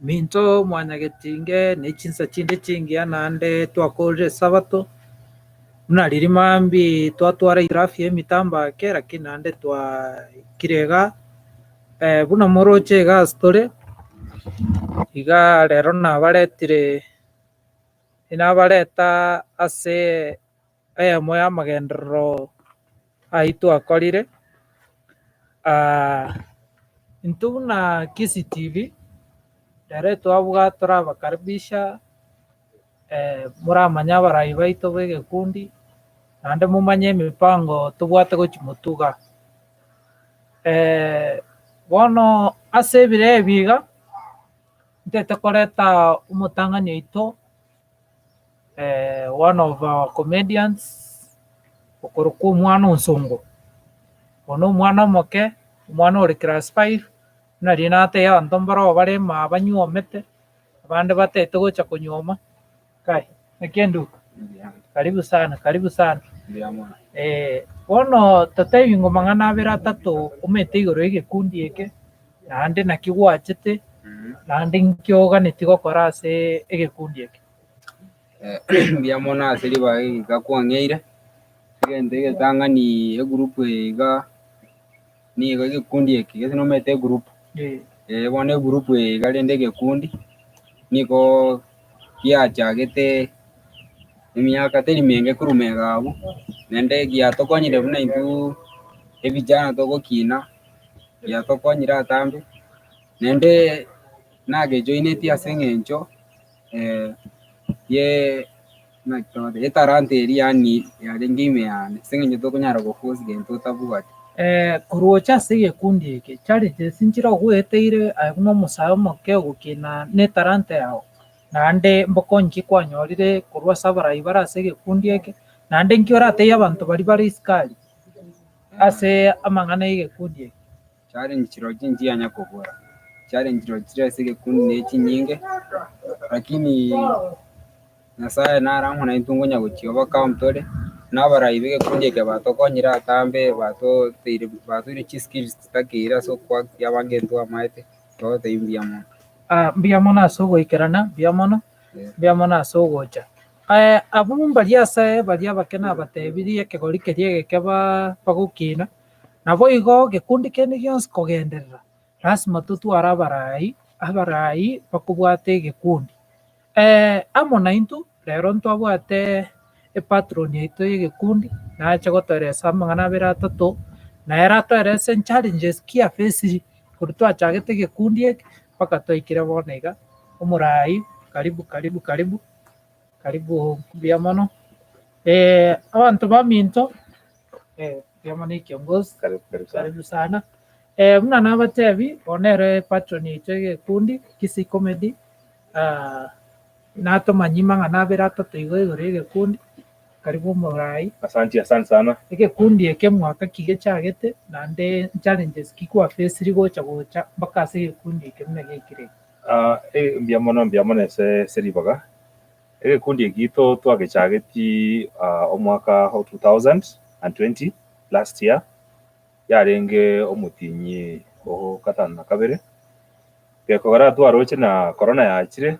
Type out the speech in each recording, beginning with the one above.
Minto mwanyagetinge ne chinsa chinde chingiya naende twakorire esabato, buna riria mambia twatwara hitilafu ya emitambo ake lakini naende twaikire igaa, buna moroche iga ase tore, iga rero nabaretire nabareta ase eyemo y'amagenderero ayio twakorire, intwe buna Kisii TV, rero twabwate torabakaribisha moramanye abarai baito ba egekundi, naende momanye emipango tobwate gochia motuga. Bono ase ebiro ebi iga, ntete koreta omotang'ani oito. One of our comedians, okorokwa omwana onsongo, oyo na omwana omoke, omwana ore class five, buna riria natebia abanto mbaro bare ime banyuomete, abande batagete gocha konyuoma, kai naki endugu? Karibu sana karibu sana. Bono totebi ng'o mang'ana abere atato omanyete igoro ya egekundi eke, naende naki gwachete, naende nki oganeti gokora ase egekundi eke. Mbuya mono ase ribaga eri iga kwang'eire, egento egetang'ani egroup eye iga, nigo egekundi eke gese nomanyete egroup, eh bono egroup eye iga rende egekundi, nigo giachagete emiaka teri menge korwa magega abwo, naende giatokonyire buna intwe evijana togokina, giatokonyire atambe, naende nagejoinetie ase eng'encho. Etalanta eria yaani yarenge ime yane, ase eng'encho tokonyara goforce gento otabwati. Korwa ocha ase egekundi eke, challenges nchire ogweteire aye buna omosae omoke ogokina na etalanta yao, naende mbokonyi ki kwanyorire korwa ase abarai bare ase egekundi eke, naende nki oratebie abanto baria bare isiko aria ase amang'ana ya egekundi eke? Challenge chirochio nchianya kobora, challenge chirochio chire ase egekundi ne chinyinge, lakini Nyasaye nare amo naintwe nkonya gochia overcome tore, na abarai ba egekundi eke batokonyire atambe batoteire batoeire chiskills chitakeire ase okoact abange ntwamaete, togotebia mbuya mono. Mbuya mono ase ogoikerana, mbuya mono, mbuya mono ase ogocha. Abwo mbaria ase baria abake nabatebirie ekegori keria egeke bagokina. Naboigo gekundi kende gionsi kogenderera, lasima totware abarai, abarai bakobwata egekundi. Amo naintwe, rero ntwabwate epatron yaito y'egekundi, nache gotoeresa amang'ana abere atato, na ere atoerese challenges ki afaciri korwa twachagete egekundi eke mpaka twaikire bono iga, omorai karibu karibu karibu, karibu mbuya mono. Abanto baminto. Mbuya mono ekiongozi, Karibu, karibu sana. karibu sana. Buna nabatebi, bono nere patron yaito y'egekundi, Kisii Comedy, natomanyie mang'ana abere atato igo igoro y'egekundi, karibu omorai. Asanti, asante sana. Egekundi eke mwaka ki gechagete, naende challenges ki kwafaciri gocha gocha mpaka ase egekundi eke buna geikire iga? Mbuya mono, mbuya mono ase ase ribaga. Egekundi eki gito twagechageti omwaka o 2020, last year, yarenge omotinyi o gatano na kabere, gekogera twaroche na corona yachire,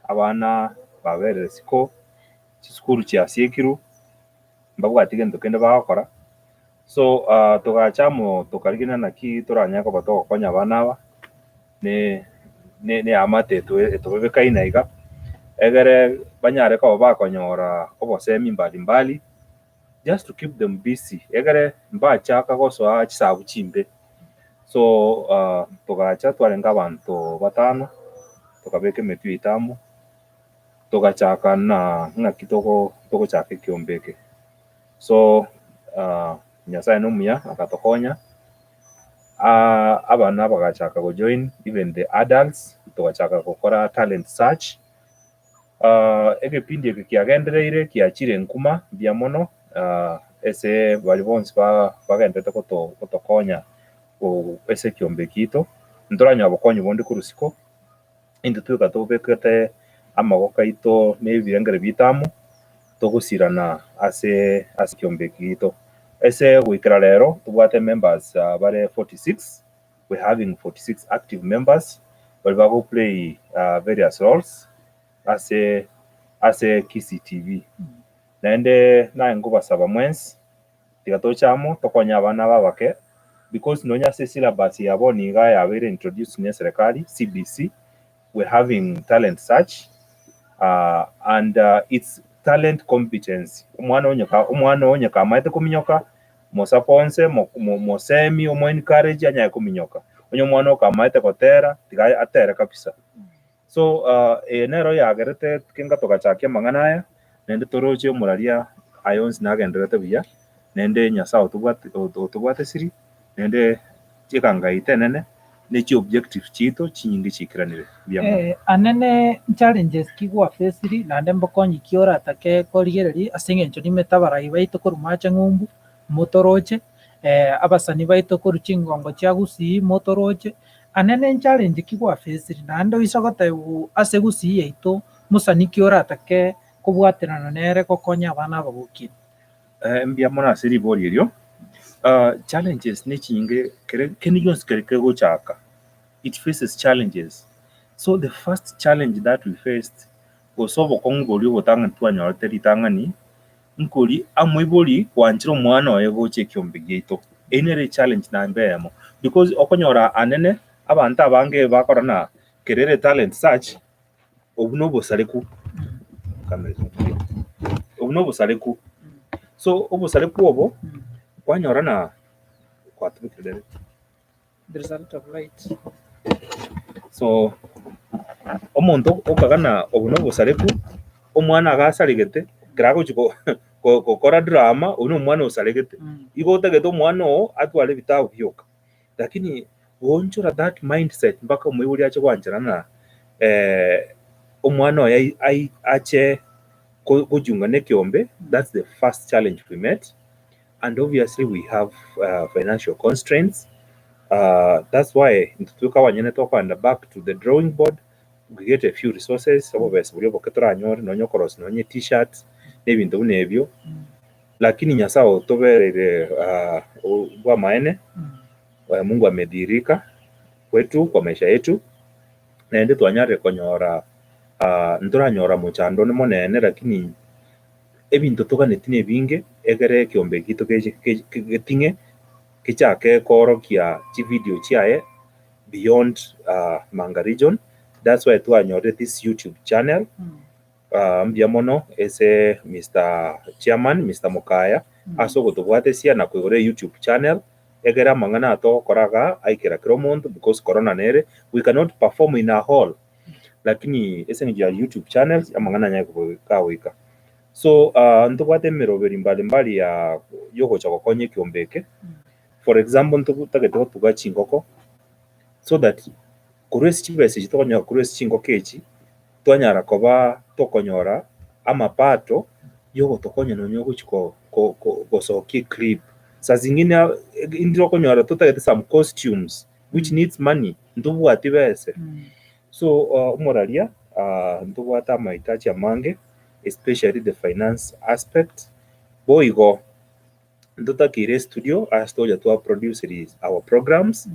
abana baberire isiko, chisukuru chiasiekirwe, mbabwati gento kende bagokora, so togacha amo tokarigina naki toranyare koba togokonya abana aba. ne neamate etobebekaine iga, egere banyare koba bakonyora obosemi mbali mbali, just to keep them busy, egere mbachaka gosoa chisabu chimbe. So togacha twarenge abanto batano, tokabeka emetwe yaito amo, togachaka na ng'aki togo togochaka ekiombe eke. So Nyasaye nomuya agatokonya. Abana bagachaka go join even the adults togachaka gokora talent search. Egepindi eke kiagendereire kiachire nkuma mbuya mono ase baria bonsi bagenderete gotokonya ase ekiombe kiaito. Ntoranyora obokonyi bonde korwa isiko, intwe tweka tobekete amaboko aito na ebirengero biaito amo, togosirana ase ekiombe eki giaito. Ase goikera rero tobwate members bare 46, we having 46 active members. baria bago play various roles ase ase Kisii TV. Naende naye nkobasaba mwensi, tiga toche amo tokonye abana aba abake because nonya ase syllabus ya bono iga yabeire introduced ne eserekari CBC, we're having talent search and it's talent competence. Omwana onye ka omwana onye kamaete kominyoka, mosaponse, mo- mo- mosemi, omo encourage anyare kominyoka. Onye omwana okamaete gotera, tiga atere kabisa. So eye nero yagerete kenga togachakia amang'ana aya, naende toroche omoraria aye onsi nagendererete buya, naende Nyasaye otobwate otobwatesiri, naende chigangaito enene, ne chiobjective chiaito chinyinge chiikeranire. Mbuya mono. Anene challenges ki gwafaciri naende mbokonyi ki oratake korigereria ase eng'encho nimete abarai baito korwa mache ng'umbu motoroche, abasani baito korwa chingongo chia Gusii motoroche, anene nchallenge ki gwafaciri naende oise gotebiwa ase Gusii yaito mosani ki oratake kobwaterana nere gokonya abana aba gokina? Mbuya mono ase ribori erio, challenges nechinyinge kere kende gionsi kere kegochaka it faces challenges, so the first challenge that we faced gose obokong'u boria obotang'ani twanyorete ritang'ani, Nkori amoibori gwanchera omwana oye gocha ekiombe giaito. Eyio nere echallenge namba eyemo because okonyora anene abanto abange bakora na kere ere talent search obwo nobosareku obwo nobosareku so obosareku obo kwanyora na kwatubekire There is a lot of light. So omonto okaga na obo nobosareku, omwana agasaregete, ekero agochi go- go- gokora drama, oyio na omwana osaregete. Igo otagete omwana oo atware ebitabu bioka, lakini goonchora that mindset mpaka omoibori ache goancherana na omwana oye ai- ai ache ko- kojiunga na ekiombe, that's the first challenge we met. And obviously we have financial constraints, that's why intwe toika abanyene tokogenda back to the drawing board, we get a few resources, obobesa boria oboke toranyore nonye okorosia nonye t-shirts, na ebinto buna ebio, lakini Nyasaye otobereire bw'amaene, Mungu amedhihirika kwetu kwa maisha yetu, naende twanyarire konyora ntoranyora mochando onde monene lakini. Ebinto toganeti nebinge, egere ekeombe giaito geting'e, gechake koorokia chividio chiaye beyond Manga region, that's why twanyorire this YouTube channel, mbuya mono ase Mister Chairman, Mister Mokaya, ase ogotobwatesia na koigora eYouTube channel, egere amang'ana aya togokora igaa aikera kera omonto because corona nere, we cannot perform in a hall. Lakini ase eng'encho ya YouTube channels amang'ana anyare kagoika. So ntobwate emeroberi mbali mbali ya yogocha gokonya ekiombe eke, for example ntotagete gotuga chingoko so that korwa ase chibesa echi tokonyora korwa ase chingoko echi, twanyara koba tokonyora amapato yogotokonya nonye ogochi ko- ko- ko- gosokia eclip. Saa zingine indire okonyora totagete some costumes which needs money, ntobwati bese. So omoraria ntobwate amahitaji amange especially the finance aspect, boigo ntotakeire estudio ase togocha twa produce our programs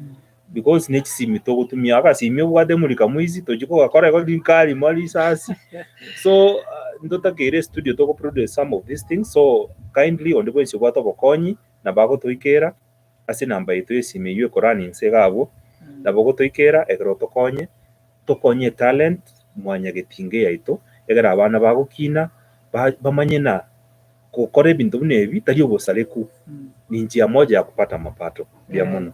because ne chisimi togotumia, agasimi obwate mulika mwizi tochi kogakora igo rikarima risasi, so ntotakeire estudio togo produce some of these things, so kindly onde bwensi obwate obokonyi nabo agotoikera. Ase enamba yaito y'esimi eyio ekorani inse iga abwo, nabo ogotoikera ekero otokonye, tokonye etalent mwanyagetinga yaito, egere abana bagokina bamanye na gokora ebinto buna ebi tari obosareku, ni njia moja ya kupata mapato. Mbuya mono.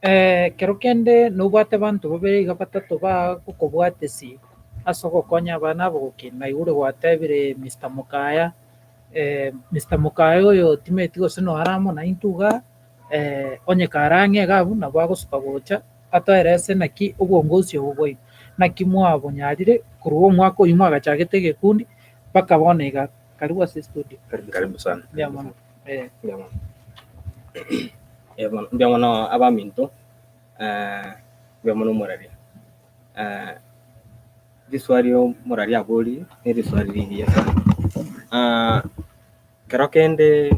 Ekero kende nobwate abanto babere iga batato bagokobwatesia ase ogokonya abana aba gokina, naigure gwatebire Mister Mokaya. Mister Mokaya oyo timanyeti gose noare amo naintwe igaa, onye kare ang'e iga abwo nabo agosuka gocha atoerese naki obongosi obo bwaino, naki mwabonyarire korwa omwaka oyio mwagachagete egekundi mpaka bono iga. Karibu ase estudio. Karibu sana. Mbuya mono, eh. Mbuya mono. Eh, bono mbuya mono abaminto, mbuya mono omoraria. Riswali omorari aborie neriswali rigiya sana. Kero kende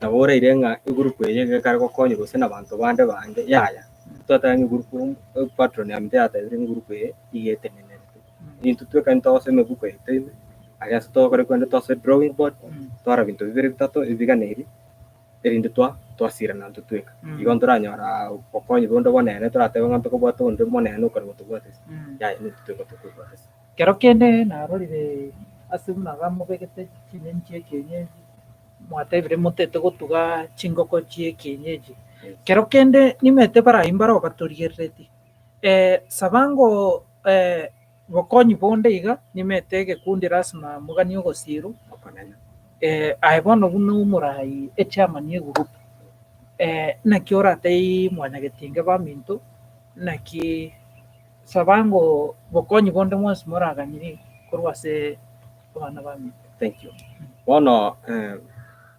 nabo oraire ng'a egurupu eye ekare gokonywa gose na abanto bande bange, yaya. Twateba ng'a egroup patron yaminto yatebire ng'a egroup eye iga etenenerete. Intwe tweka ntogosoa emebuko yaito ime, aria ase togokora ekwende tosoe drawing board, twara binto bibere bitato ebiganeiri, erinde twa twasirana intwe tweka. Igo ntoranyora obokonyi bonde bonene toratebe ng'a ntokobwate onde monene okore gotobwata ase, yaya nintwe tweka tokobwata ase. Kero kende narorire ase buna bamobegete chinyeni chia ekienyeji, mwatebire motete gotuga chingoko chia ekienyeji. Kero kende nimanyete barayi mbaro batorigereretie, saba ngo bokonyi bonde iga, nimanyete egekundi lasima moganie ogosirwa, aye bono buna omoraai echairman ye egroup, naki oratebie mwanyagetinga baminto, naki. Saba ng'o bokonyi bonde bwonsi moraganyire korwa ase abana baminto. Thank you. Bono eh,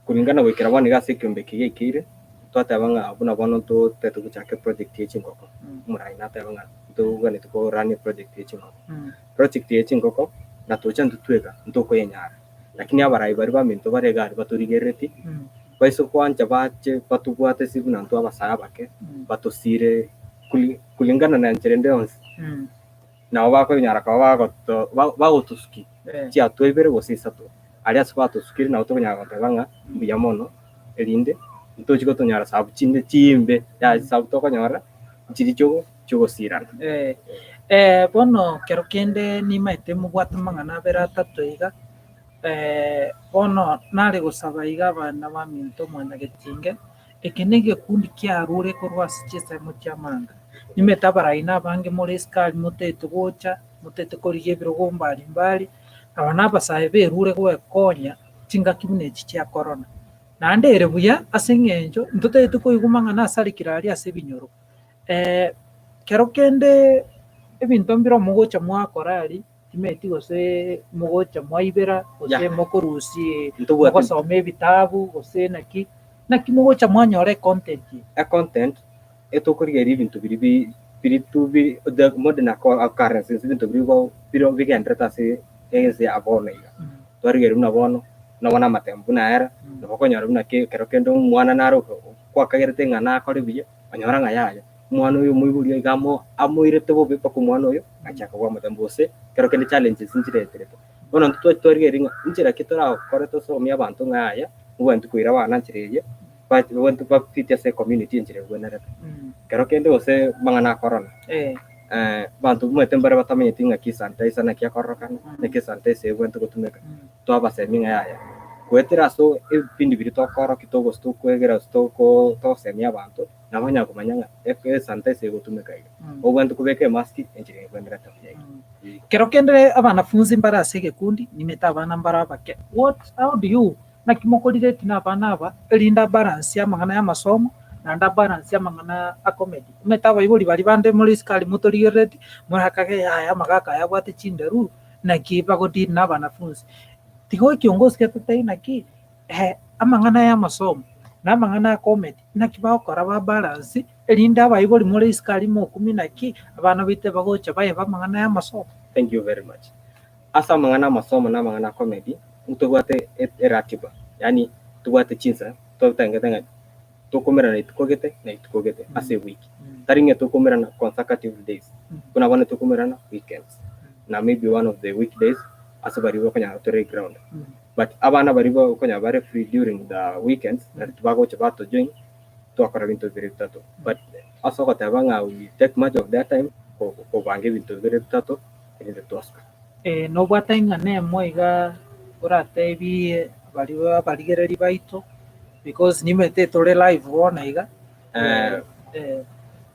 kulingana goikera bono iga ase ekiombe eke giaikeire, twateba ng'a buna bono ntotete gochaka eproject ye chingoko. Omorai nateba ng'a ntoganeti ko run eproject ye chingoko. Project ye chingoko, natocha intwe tweka, ntokoyenyara. Lakini abarai baria baminto bare iga aria batorigerereti, baise koancha bache batobwate ase buna intwe abasae abake, batosire kuli kulingana na enchera ende yonsi, nabo bakonyara koba bagoto bagotosukia chiatua ibere gose isato. Aria ase batosukirie nabo tokonyara goteba ng'a mbuya mono, erinde ntochi gotonyora sababu chinde chimbe, yaya chisababu tokonyora nchiria chiogo chiogosirana. Bono kero kende nimaete mobwate amang'ana abere atato iga, bono nare gosaba iga abana baminto mwanyagetinge, Eke negekundi kiarure korwa ase chinsemo chi'amanga. Nimete abarai na abange more isiko aria motaete gocha, motaete korigia ebirogo mbari mbari, aba nabasae berure gwekonya chingaki buna echi chia korona. Naende ere buya ase eng'encho ntotaete koigwa mang'ana asarekire aria ase ebinyoro. Kero kende ebinto mbire omogocha mwakora aria. Timanyeti gose mogocha mwaibera, gose Yeah. mokorusia Ntobwate- mogosoma ebitabu, gose naki, naki mogocha mwanyora econtent eye? Econtent, etokorigereria ebinto biria bi biri tu bi the modern occurrences ebinto biria igo biro bigenderete ase ense ya bono iga. Twarigereria buna bono, buna bono amatemo buna ayare, nabo okonyora buna ke ekero kende omwana nare kwakagerete ng'a nakore buya, onyora ng'a yaya. Omwana oyo omoibori iga amo amoirete bobe mpaka omwana oyo achaka komotamboa gose ekero kende challenges nchireterete. Bono intwe twachi twarigereria ng'a inchera ki torakore tosomie abanto ng'a yaya, mobwenerete koira abana nchera eye, babwenerete bafit ase ecommunity enchera ebwenerete. Ekero kende gose amang'ana a corona, abanto omanyete mbare batamanyeti ng'aki esanitizer naki ekororokana, naki esanitizer ebwenerete gotumeka, twabasemia ng'a yaya, goetera ase ebipindi biria tokorokia togos tokoegera gose toko togosemia abanto. Nabo onyare komanya ng'a esanitizer egotumeka iga, obwenerete kobeka emask enchera ebwenerete buya iga. Kero kende abanafunzi mbare ase egekundi, nimete abana mbare abake, what how do you naki mokorireti na abana aba erinde abalance amang'ana ya amasomo naende abalance amang'ana a comedy. Omanyete abaibori baria bande more isiko aria motorigerereti, morakage yaya amagaka aya abwate chinderu naki bagodeal na abanafunzi. Tiga ekiongosi getotebie naki amang'ana ya amasomo na amang'ana a comedy. Naki bagokora ba balance, erinde abaibori more isiko aria mokumie naki abana baito bagocha baebe amang'ana y'amasomo. Thank you very much. Ase amang'ana amasomo na amang'ana a comedy, ntobwate eratiba, yaani tobwate chinsa totangete ng'a tokomerana rituko gete na rituko gete ase ewiki. Tari ng'a tokomerana consecutive days, buna bono tokomerana weekends, na maybe one of the weekdays ase baria bakonyara tore ground. But abana baria okonyora bare free during the weekends nari bagocha bato join twakora ebinto bibere bitato. But ase ogoteba ng'a we take much of their time kobanga ebinto bibere bitato erinde twasuka. Nobwate ing'ana emo iga oratebie baria abarigereria baito because nimanyete tore live bono iga.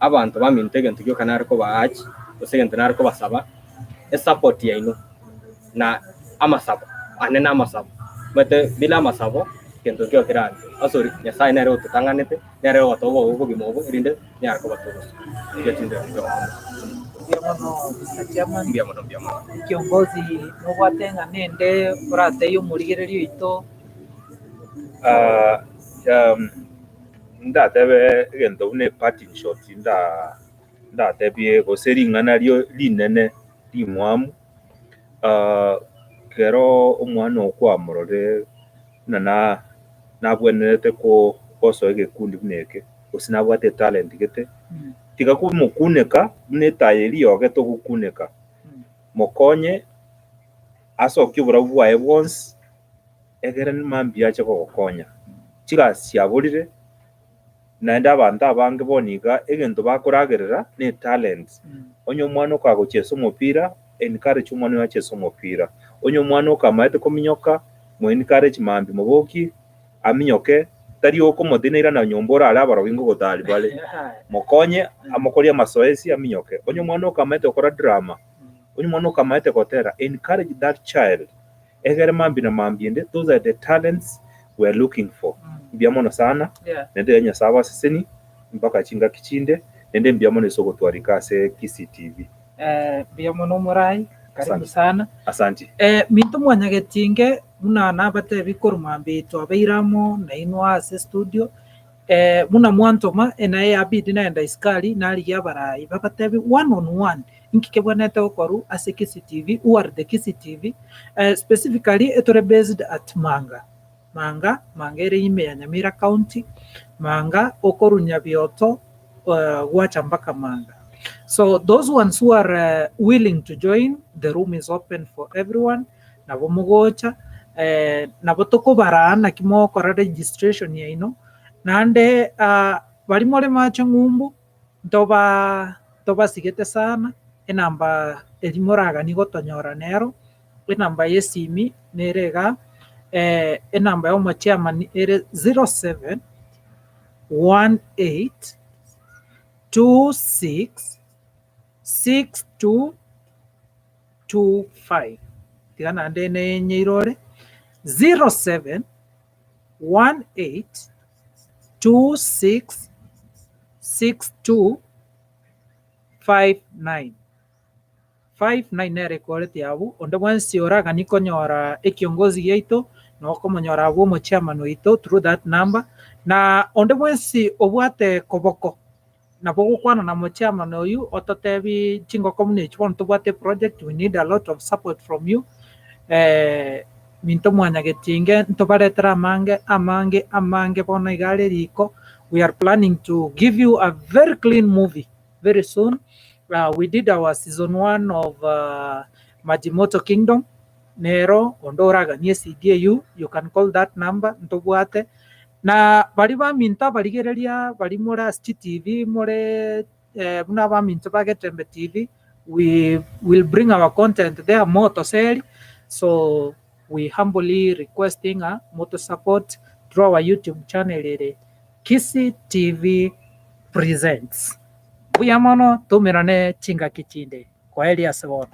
Abanto baminto egento gioka nare koba urge gose egento nare kobasaba, esupport yaino na amasabo ane na amasabo. Omanyete bila amasabo gento nkeiyo kerabe asore Nyasaye nere ototang'anete, nere ogotoa obogima obo erinde tonyare koba togosuka. Mbuya chinde Mbuya mono Mister Chairman. Mbuya mono mbuya mono. Kiongozi nobwate ng'a nende oratebie omorigereria oito. Ndatebe egento buna eparting shot ndatebie gose ring'ana rinene rimwamu. Ekero omwana oo kwamororire buna nabwenerete gosoa egekundi buna eke, gose nabwate etalent gete, Tiga komokuneka buna etaya eria yogete ogokuneka. Mokonye asokie oborabu bwaye bwonsi, egere mambia ache kogokonya. Chigasi chiaborire, naende abanto abange bono iga egento bakoragerera ne etalent. Onye omwana okagochiesa omopira, encourage omwana oyo achiese omopira. Onye omwana okamaete kominyoka, mo encourage mambia mobokie, aminyoke, tari okomotiina irana nyomba orare abarogi ngogotari bare. Mokonye amokorie amasoesi aminyoke. Onye omwana okamaete gokora drama, onye omwana okamaete gotera, encourage that child egere mambia na mambia ende, those are the talents we are looking for. Mbuya mono sana, naende tiga Nyasae abaseseni mpaka chingaki chinde, naende mbuya mono ase ogotwarika ase Kisii TV. Mbuya mono omorai, karibu Asante. sana. Asanti. Minto mwanyagetinge buna nabatebi korwa mambia twabeire amo nainwe ase estudio, buna mwantoma enaye yabidi naenda isikari narigia abarai babatebi one on one inki kebwenerete gokorwa ase Kisii TV, who are the Kisii TV, specifically etore based at Manga, Manga, Manga ere ime ya Nyamira county, Manga okorwa Nyabioto gwacha mpaka Manga. So those ones who are willing to join, the room is open for everyone, nabo mogocha, nabo tokobaraa naki mogokora registration yaino, naende baria more mache ng'umbu, ntoba ntobasigete sana, enamba eria moraganie gotonyora nero, enamba ya esimi nere igaa, enamba ya omochairman ere 07 18 26 62 25. Tiga naende nenyeirore 07 18 26 62 59. 59 nere ekoreti abwo, onde bwensi oraganie konyora ekiongozi giaito, nabo okomonyora abwo omochairman oito through that number, na onde bwensi obwate koboko, nabo ogokwana na omochairman oywo ototebi chingoko buna echi bono tobwate eproject we need a lot of support from you, minto mwanyagetinge ntobaretere amange amange amange bono iga are riko, we are planning to give you a very clean movie very soon. We did our season one of Majimoto Kingdom, nero onde oraganie ecd eywo you can call that number ntobwate. Na baria baminto abarigereria baria more ase chitv more buna abaminto ba Getembe TV, we will bring our content there motoseri, so we humbly requesting ng'a moto support through our YouTube channel ere Kisii TV Presents. Mbuya mono, toumerane chingaki chinde. Kwaeria ase bono.